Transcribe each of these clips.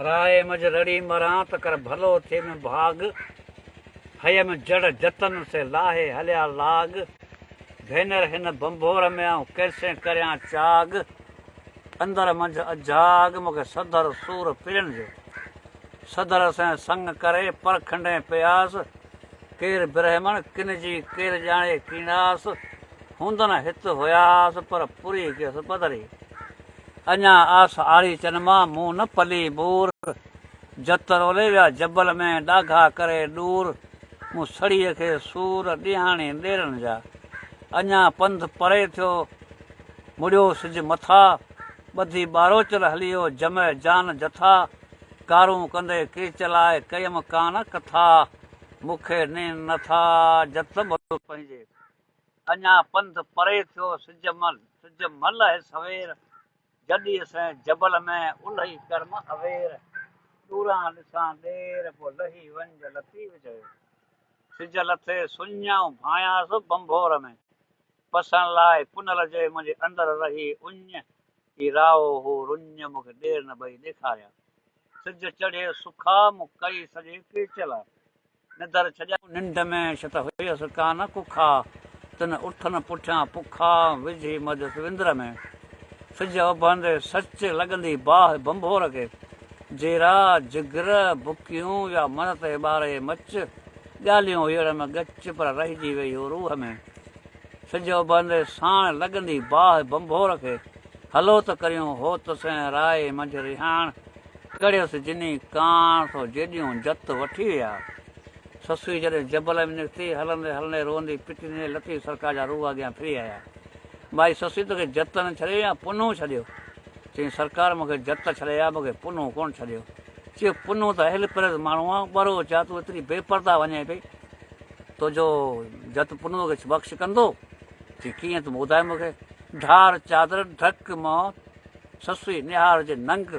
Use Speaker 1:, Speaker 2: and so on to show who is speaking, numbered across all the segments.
Speaker 1: راء منجهه رڙي مران ته ڪر ڀلو ٿئيم ڀاڳ. هيم جڙ جتن سي لاهي هليا لاڳ. ڀينر هن ڀنڀور ۾ آئون ڪيسين ڪريان چاڳ. اندر منجهه اجهاڳ مون کي سڌر سور پرين جو. سڌر سين سڱ ڪري پرکنڊين پياس. ڪير برهمڻ ڪن جي ڪير ڄاڻي ڪيڻاس. هوندن هت هياس پر پوري ڪيس پڌري. اڃا آس آريچن مان مون نه پلي ٻور. جت رولي ويا جبل ۾ ڏاگها ڪري ڏور. مون سڙيء کي سور ڏيهاڻي ڏيرن جا. اڃا پنڌ پري ٿيو مڙيو سج مٿا. ٻڌي ٻاروچل هليو جمع جان جٿا. ڪارون ڪندي ڪيچ لاء ڪيم ڪانه ڪٿا. مون کي نين نٿا جت ڀلو پنهنجي. اڃا پنڌ پري ٿيو سج سج ملهه سوير. جڏيء سين جبل ۾ الهي ڪرم اوير. ڏوران ڏسان ڏير پوء لهي وڃج لطيف چيو. سج لٿي سڃ آئون ڀانيانس ڀنڀور ۾. پسڻ لاء پنهل جي منهنجي اندر رهي اڃ. هي راهو هو رڃ مون کي ڏير نه ٻئي ڏيکاريا. سج چڙهي سکا مون ڪئي سڄي ڪيچل. نڌر ڇڏيائون ننڊ ۾، ڇت هيس ڪانه ڪکا، تن اٺن پٺيان پکا، وجهي مدس وندر ۾. سج اڀرندي سچ، لڳندي باهه ڀنڀور کي. جيرا، جگر، بڪيون ويا من تي ٻاري مچ، ڳالهيون هيئڙ ۾ ڳچ، پر رهجي ويئي هو روح ۾. سج اڀرندي ساڻ، لڳندي باهه ڀنڀور کي. هلو ته ڪريون هوت سين، رائي منجهه رهاڻ. ڪڙهيس جني ڪاڻ، سو جيڏيون جت وٺي ويا. سسئي جڏهن جبل ۾ نڪتي، هلندي هلندي روئندي پٽيندي لطيف سرڪار جا روح اڳيان ڦري آيا. مائي سسئي توکي جت نه ڇڏيو يا پنهون ڇڏيو؟ چيائين سرڪار مون کي جت ڇڏي ويا، مون کي پنهون ڪونه ڇڏيو. چيو پنهون ته اهل پرهيز ماڻهو آ، ٻروچ آ، تون ايتري بي پرده وڃين پئي، تنهنجو جت پنهون کي بخش ڪندو؟ چيائين ڪيئن تون ٻڌاء مون کي. ڍار چادر ڍڪ منهن سسئي نهار جي ننگ.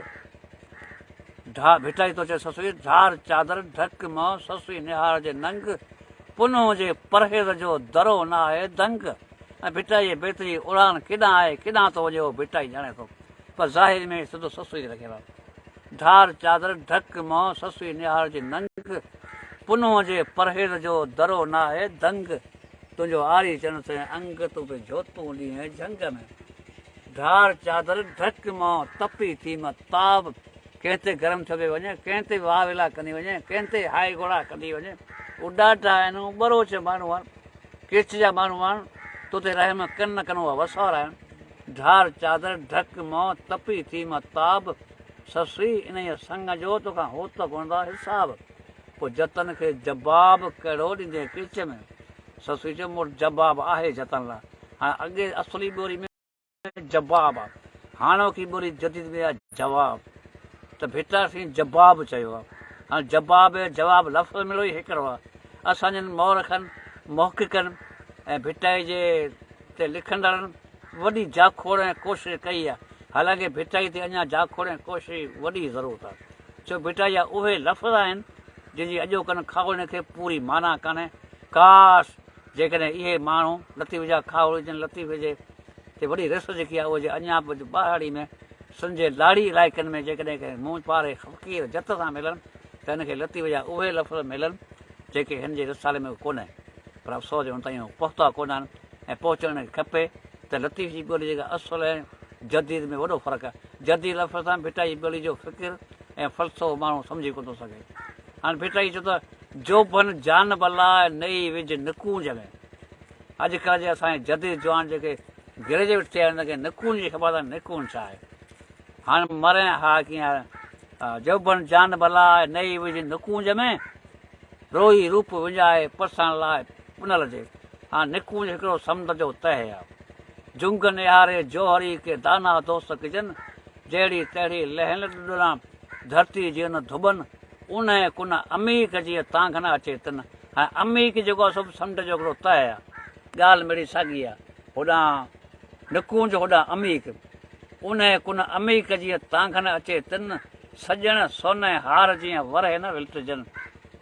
Speaker 1: ڍا ڀٽائي ٿو چئي سسئي ڍار چادر ڍڪ منهن سسئي نهار جي ننگ. پنهون جي پرهيز جو درو نه آهي دنگ. ۽ ڀٽائي جي بيت جي اڙان ڪيڏانهن آهي ڪيڏانهن ٿو وڃي اهو ڀٽائي ڄاڻي ٿو. پر ظاهري ۾ سڌو سسئي تي رکيل آهي. ڍار چادر ڍڪ منهن سسئي نهار جي ننگ. پنهون جي پرهيز جو درو نه آهي دنگ. تنهنجو آري چڻ سين انگ، تون پئي جهوتون ڏينهن جهنگ ۾. ڍار چادر ڍڪ مان تپي ٿي م تاب، ڪنهن تي گرم ٿيو پئي وڃين، ڪنهن تي واويلا ڪندي وڃين، ڪنهن تي هاء گهوڙا ڪندي وڃين. هو ڏاڍا آهن، هو ٻروچ ماڻهو آهن، ڪيچ جا ماڻهو آهن، تو تي رحم ڪن نه ڪن اها وسار آهن. ڍار چادر ڍڪ مان تپي ٿي م تاب، سسئي انهيء سڱ جو توکان هوت ڪونه ٿا حساب. پوء جتن کي جباب ڪهڙو ڏيندين ڪيچ ۾؟ سسئي چيو، مون وٽ جباب آهي جتن لاء. هاڻي اڳي اصلي ٻولي ۾ جباب آ، هاڻوڪي ٻولي جديد ۾ آ جواب. ته ڀٽا سائين جباب چيو آ. هاڻي جباب ۽ جواب لفظ مڙيو ئي هڪڙو آ. اسان جن مورخن، محققن ۽ ڀٽائي جي تي لکندڙن وڏي جاکوڙ ۽ ڪوشش ڪئي آ. حالانڪه ڀٽائي تي اڃا جاکوڙ ۽ ڪوشش جي وڏي ضرورت آ. ڇو ڀٽائي جا اهي لفظ آهن جن جي اڄوڪن کاهوڙين کي پوري معنيٰ ڪانهي. ڪاش! جيڪڏهن اهي ماڻهو لطيف جا کاهوڙي جن لطيف جي تي وڏي رس جيڪي آهي اهو جي اڃا به ٻهراڙي ۾ سن جي لاڙي علائقن ۾ جيڪڏهن ڪنهن منهن پاري فقير جت سان ملن ته هن کي لطيف جا اهي لفظ ملن جيڪي هن جي رسالي ۾ ڪونهن پر افسوس جو هن تائين اهي پهتا ڪونه آهن ۽ پهچڻ هن کي کپي ته لطيف جي ٻولي جيڪا اصل ۽ جديد ۾ وڏو فرق آهي. جديد لفظ سان ڀٽائي جي ٻولي جو فڪر ۽ فلسفو ماڻهو سمجهي ڪونه ٿو سگهي. هاڻي ڀٽائي چيو ته جوڀن جان بلاء نئي وجهه نڪونج ۾. اڄڪلهه جي اسان جي جديد جوان جيڪي گريجوئيٽ ٿيا آهن انهن کي نڪونج جي خبر ناهي نڪونج ڇا آهي. هاڻ مرين ها ڪيئن جوڀن جان بلاء نئي وجهه نڪونج ۾، روئي روپ وڃائي پسڻ لاء پنهل جي. هاڻ نڪونج هڪڙو سمنڊ جو تهه آهي. جنگ نهاري جوهري ڪي دانا دوست ڪجن، جهڙي تهڙي لهن ڏڏڻا ڌرتي جي نه ڌٻن، اونهي ڪن عميق جيئن تانگهه نه اچي تن. هاڻي عميق جيڪو آهي سو به سمنڊ جو هڪڙو تهه آهي. ڳالهه مڙئي ساڳي آهي. هوڏانهن نڪونج هوڏانهن عميق. اونهي ڪن عميق جيئن تانگهه نه اچي تن، سڄڻ سونهن هار جيئن ورهه نه ولٽجن.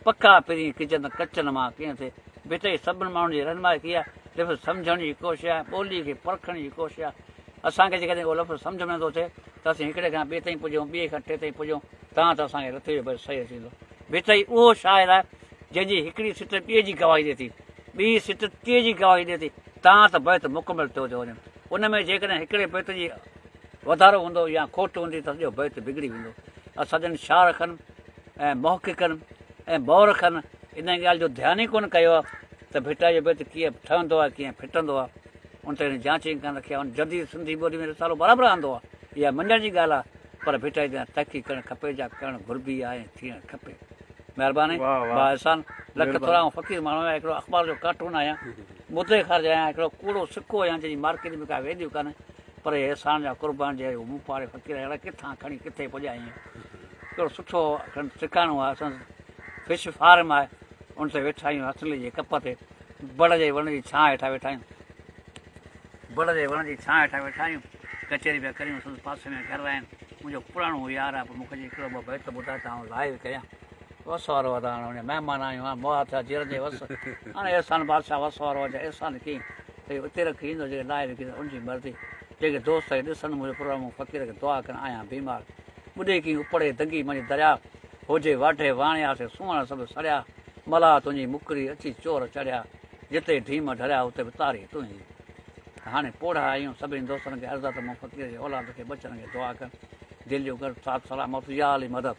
Speaker 1: پڪا پرين ڪجن ڪچن مان ڪيئن ٿئي. ڀٽائي سڀن ماڻهن جي رهنمائي ڪئي آهي. لفظ سمجهڻ جي ڪوشش آهي، ٻوليء کي پرکڻ جي ڪوشش آهي. اسان کي جيڪڏهن اهو لفظ سمجهه ۾ نٿو اچي ته اسين هڪڙي کان ٻئي تائين پڄون، ٻئي کان ٽئين تائين پڄون تان ته اسان کي رتي جو بيت صحيح اچي ويندو. ڀٽائي اهو شاعر آهي جنهن جي هڪڙي سٽ ٻئي جي گواهي ڏئي ٿي، ٻي سٽ ٽئين جي گواهي ڏئي ٿي تان ته بيت مڪمل ٿيو ٿيو وڃي. ان ۾ جيڪڏهن هڪڙي بيت جي وڌارو هوندو يا کوٽ هوندي ته سڄو بيت بگڙي ويندو. اسان جن شارحن ۽ محققن ۽ مورخن ان ڳالهه جو ڌيان ئي ڪونه ڪيو آهي ته ڀٽائي جو بيت ڪيئن ٺهندو آهي، ڪيئن ڦٽندو آهي. ان تي هن جاچ ئي ڪانه رکي آهي. هن جديد سنڌي ٻولي ۾ رسالو برابر آندو آهي، اها مڃڻ جي ڳالهه آهي، پر ڀٽائي تي تحقيق ڪرڻ کپي جا ڪرڻ گهربي آهي ۽ ٿيڻ کپي. مهرباني ڀاء احسان. لک ٿورا. آئون فقير ماڻهو آهيان، هڪڙو اخبار جو ڪارٽون آهيان، مدي خارج آهيان، هڪڙو ڪوڙو سڪو آهيان جنهن جي مارڪيٽ ۾ ڪا ويليو ڪانهي، پر هي احسان جا قربان جي مون پاري فقير اهڙا ڪٿان کڻي ڪٿي پڄايائين. هڪڙو سٺو ٺڪاڻو آهي، اسان فش فارم آهي، ان تي ويٺا آهيون هٿلي جي ڪپ تي. بڙ جي وڻ جي ڇانء هيٺان ويٺا آهيون. بڙ جي وڻ جي ڇانء هيٺان ويٺا آهيون. ڪچهري پيا ڪريون. سندس پاسي ۾ گهر آهن. منهنجو پراڻو يار آهي. پوء مون کي چيائين هڪڙو ٻه بيت ٻڌاء ته آئون لائيو ڪيان. وس وارو آهي ته هاڻ وڃي مهمان آهيون هاڻ مئا ٿيا جيئرن جي وس. هاڻي احسان بادشاهه وس وارو آهي جا احسان ڪيئي ته اهو اتي رکي ايندو جيڪي لائيو ڪيئي ته ان جي مرضي. جيڪي دوست هي ڏسن منهنجو پروگرام مون فقير کي دعا ڪن آهيان بيمار. ٻڏي ڪيئي اپڙي دنگي منجهه درياء. هجي واڍي واڻيا سي سونهڻ سڀ سڙيا. ملاح تنهنجي مڪري اچي چور چڙهيا، جتي ڍيم ڍريا اتي به تاري تنهنجي. ته هاڻي پوڙها آهيون، سڀني دوستن کي عرض آ ته مون فقير جي اولاد کي ٻچن کي دعا ڪن، دل جو گهر ساٿ سلامت يا علي مدد.